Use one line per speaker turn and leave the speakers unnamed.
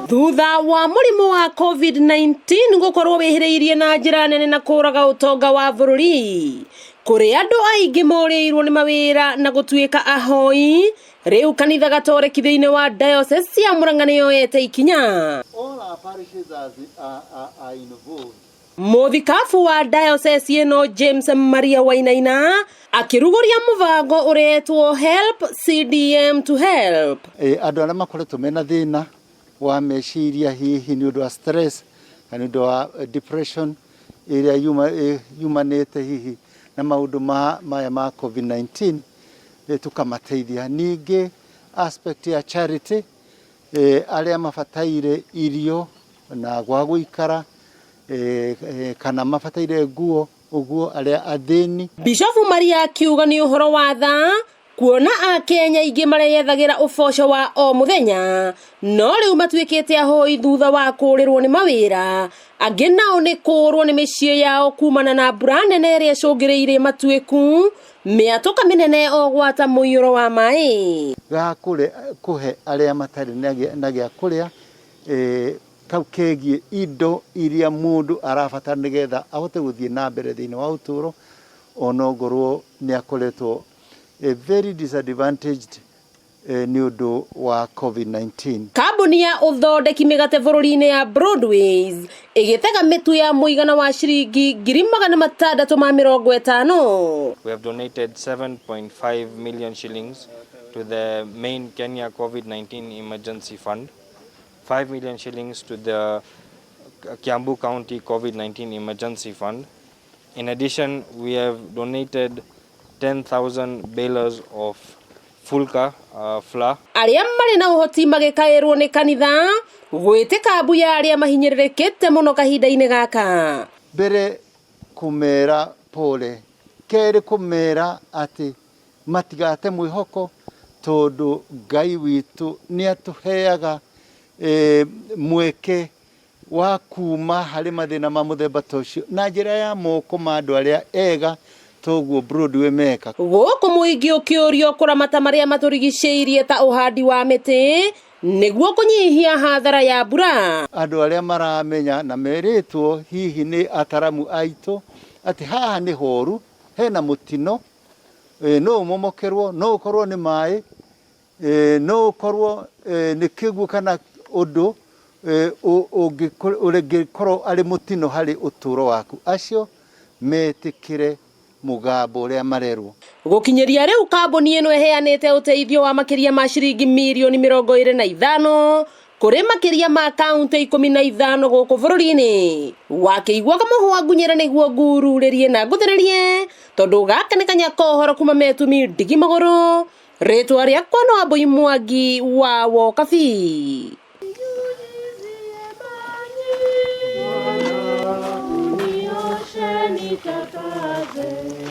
Thutha wa mũrimũ wa COVID-19 gũkorwo wĩhĩrĩirie na njĩra nene na kũraga ũtonga wa bũrũri, kũrĩ andũ aingĩ morĩirwo nĩ mawĩra na gũtuĩka ahoi, rĩu kanitha gatoreki thĩinĩ wa diocese ya Murang'a nĩyoete ikinya.
All our parishes are involved.
Mũthikabu wa diocese ĩno James Maria Wainaina akĩrugũria mũbango ũretwo Help CDM to Help.
Andũ arĩa makoretwo mena thĩna wa meciria, hihi nĩ ũndũ wa stress kana nĩ ũndũ wa depression ĩrĩa yumanĩte hihi na maũndũ maya ma COVID-19, tũkamateithia. Ningĩ aspect ya charity, arĩa mabataire irio na gwa gũikara, kana mabataire nguo, ũguo arĩa athĩni.
Bishofu Maria akiuga nĩ ũhoro wa tha kuona akenya aingĩ mareyethagĩra ũboco wa o mũthenya, no rĩu matuĩkĩte ahoi thutha wa kũrĩrwo nĩ mawĩra. Angĩ nao nĩ kũrwo nĩ mĩciĩ yao kumana na mbura nene ĩrĩa ĩcũngĩrĩirie matuĩku mĩatũka mĩnene o gwata mũiyũro wa maĩ.
Ga kũhe arĩa matarĩ na gĩa kũrĩa, kau kegiĩ indo iria mũndũ arabatara nĩgetha ahote gũthiĩ na mbere thĩinĩ wa ũtũũro, ona ongorwo nĩ akoretwo very disadvantaged nĩ ũndũ wa COVID-19.
Kambuni ya ũthondeki mĩgate bũrũri-inĩ ya Broadways ĩgĩtega mĩtu ya mũigana wa ciringi 650,000.
We have donated 7.5 million shillings to the main Kenya COVID-19 Emergency Fund, 5 million shillings to the Kiambu County COVID-19 Emergency Fund. In addition, we have donated 10,000 balers of Fulka flour.
Arĩa marĩ na ũhoti magĩkaĩrwo nĩ kanitha gwĩtĩka mbu ya arĩa mahinyĩrĩrĩkĩte mũno kahinda-inĩ gaka.
Mbere kũmera pole, kerĩ kũmera atĩ matigate mwĩhoko, tondũ Ngai witũ nĩ atũheaga mweke wa kuma harĩ mathĩna ma mũthemba ta ũcio na njĩra ya moko ma andũ arĩa ega, toguo Broadway meka.
Gũkũ mũingĩ ũkĩũrio kũramata marĩa matũrigicĩirie ta ũhandi wa mĩtĩ nĩguo kũnyihia hathara ya mbura.
Andũ arĩa maramenya na merĩtwo hihi nĩ ataramu aitũ atĩ haha nĩ horu, hena mũtino, no ũmomokerwo, no ũkorwo nĩ maĩ, no ũkorwo nĩ kĩguũ kana ũndũ ũngĩkorwo arĩ mũtino harĩ ũtũũro waku, acio metĩkĩre mũgambo ũrĩa marerwo.
Gũkinyĩria rĩu kambuni ĩno ĩheanĩte ũteithio wa makĩria ma ciringi mirioni 25 kũrĩ makĩria ma kaunti 15 gũkũ bũrũri-inĩ. Wakĩigua kamũhwa ngunyĩra nĩguo ngururĩrie na ngũthĩrĩrie, tondũ gaka nĩ kanya kohoro kuma metumi ndigi magũrũ. Rĩtwa rĩakwa no Ambũi Mwangi wa Wokabi.